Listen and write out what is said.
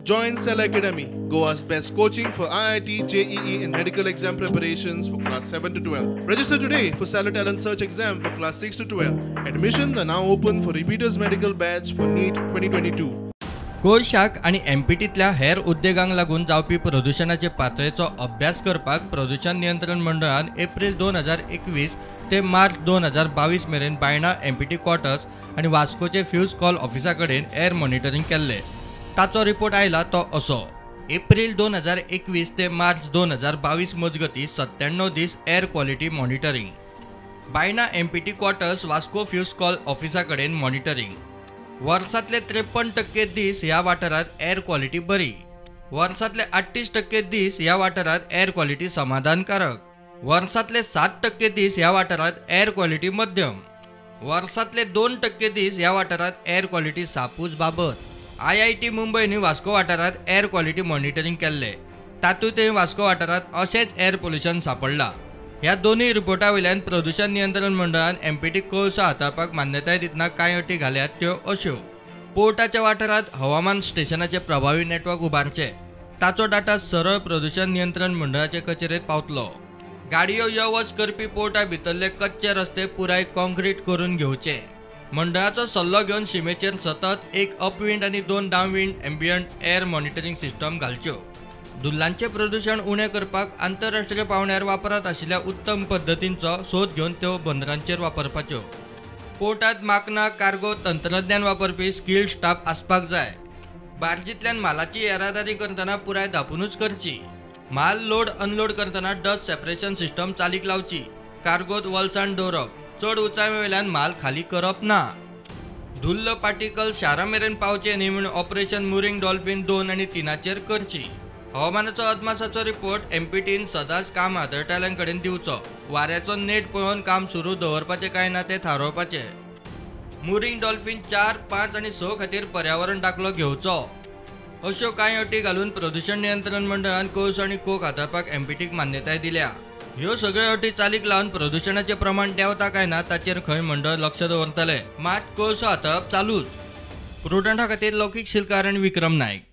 Join Cell Academy, Goa's best coaching for IIT, JEE and medical exam preparations for class 7 to 12. Register today for Stellar Talent Search exam for class 6 to 12. Admissions are now open for repeaters medical batch for NEET 2022. कोळशाक आनी एमपीटींतल्या हेर उद्देगांक लागून जावपी प्रदुशणाचे पातळेचो अभ्यास करपाक प्रदुशण नियंत्रण मंडळान एप्रील 2021 ते मार्च 2022 मेरेन बायणा एमपीटी क्वॉर्टर्स आनी वास्कोचे फ्यूज कॉल ऑफिसा कडेन एअर मॉनिटरींग केल्ले. ताचो रिपोर्ट आयला तो असो. एप्रील 2021 ते मार्च 2022 मजगती 97 दीस air quality monitoring. Baina MPT quarters Vasco fuse call ऑफिसा कडेन मॉनिटरींग. वर्सांतले 53% दीस ह्या वाठारांत एअर क्वॉलिटी बरी. वर्सांतले 38% दीस ह्या वाठारांत एअर क्वॉलिटी समाधानकारक. वर्सांतले 7% दीस ह्या वाठारांत एअर क्वॉलिटी मध्यम. वर्सांतले 2% दीस ह्या वाठारांत एअर क्वॉलिटी सापूच बाबत. IIT मुंबयनी वास्को वाठारांत एअर क्वॉलिटी मॉनिटरींग केल्ले, तातूंतय वास्को वाठारांत अशेंच एअर पोल्युशन सांपडलां. ह्या दोनूय रिपोर्टा वयल्यान प्रदुशण नियंत्रण मंडळान एमपीटी कोळसो हाताळपाक मान्यताय दितना कांय अटी घाल्यात त्यो अश्यो. पोर्टाच्या वाठारांत हवामान स्टेशनाचे प्रभावी नेटवर्क उबारचें, ताचो डाटा सरळ प्रदुशण नियंत्रण मंडळाचे कचेरेंत पावतलो. गाडयो यो वच करपी पोर्टा भितरले कच्चे रस्ते पुराय कॉन्क्रीट करून घेवचे. मंडळाचो सल्लो घेवन शिमेचेर सतत 1 अपविंड आनी 2 downwind ambient air monitoring system घालच्यो. धुल्लांचें प्रदुशण उणें करपाक आंतरराष्ट्रीय पांवड्यार वापरांत आशिल्ल्या उत्तम पद्दतींचो सोद घेवन त्यो बंदरांचेर वापरपाच्यो. पोर्टांत माकना कार्गो तंत्रज्ञान वापरपी स्किल्ड स्टाफ आसपाक जाय. बार्जींतल्यान मालाची येरादारी करतना पुराय धांपुनूच करची. माल लोड अनलोड करतना डस्ट सेपरेशन सिस्टम चालीक लावची. कार्गोत वलसाण दवरप, चड उंचाये वयल्यान माल खाली करप ना. धुल्ल पार्टिकल शारा मेरेन पावचे न्ही म्हूण ऑपरेशन मुरींग डॉल्फीन 2 आनी 3 करची. हवामानाचो अदमासाचो रिपोर्ट एमपीटीन सदांच काम हाताळटल्यां कडेन दिवचो. वाऱ्याचो नेट पळोवन काम सुरू दवरपाचें काय ना तें थारावपाचें. मुरींग डॉल्फीन 4, 5 आनी 6 खातीर पर्यावरण दाखलो घेवचो. अश्यो कांय अटी घालून प्रदुशण नियंत्रण मंडळान कोळसो आनी कोक हाताळपाक एमपीटीक मान्यताय दिल्या. ह्यो सगळ्यो अटी चालीक लावन प्रदुशणाचें प्रमाण देंवता काय ना ताचेर खंय मंडळ लक्ष दवरतले. मात कोळसो हाताळप चालूच. प्रुडंटा खातीर लौकीक शिलकार आनी विक्रम नायक.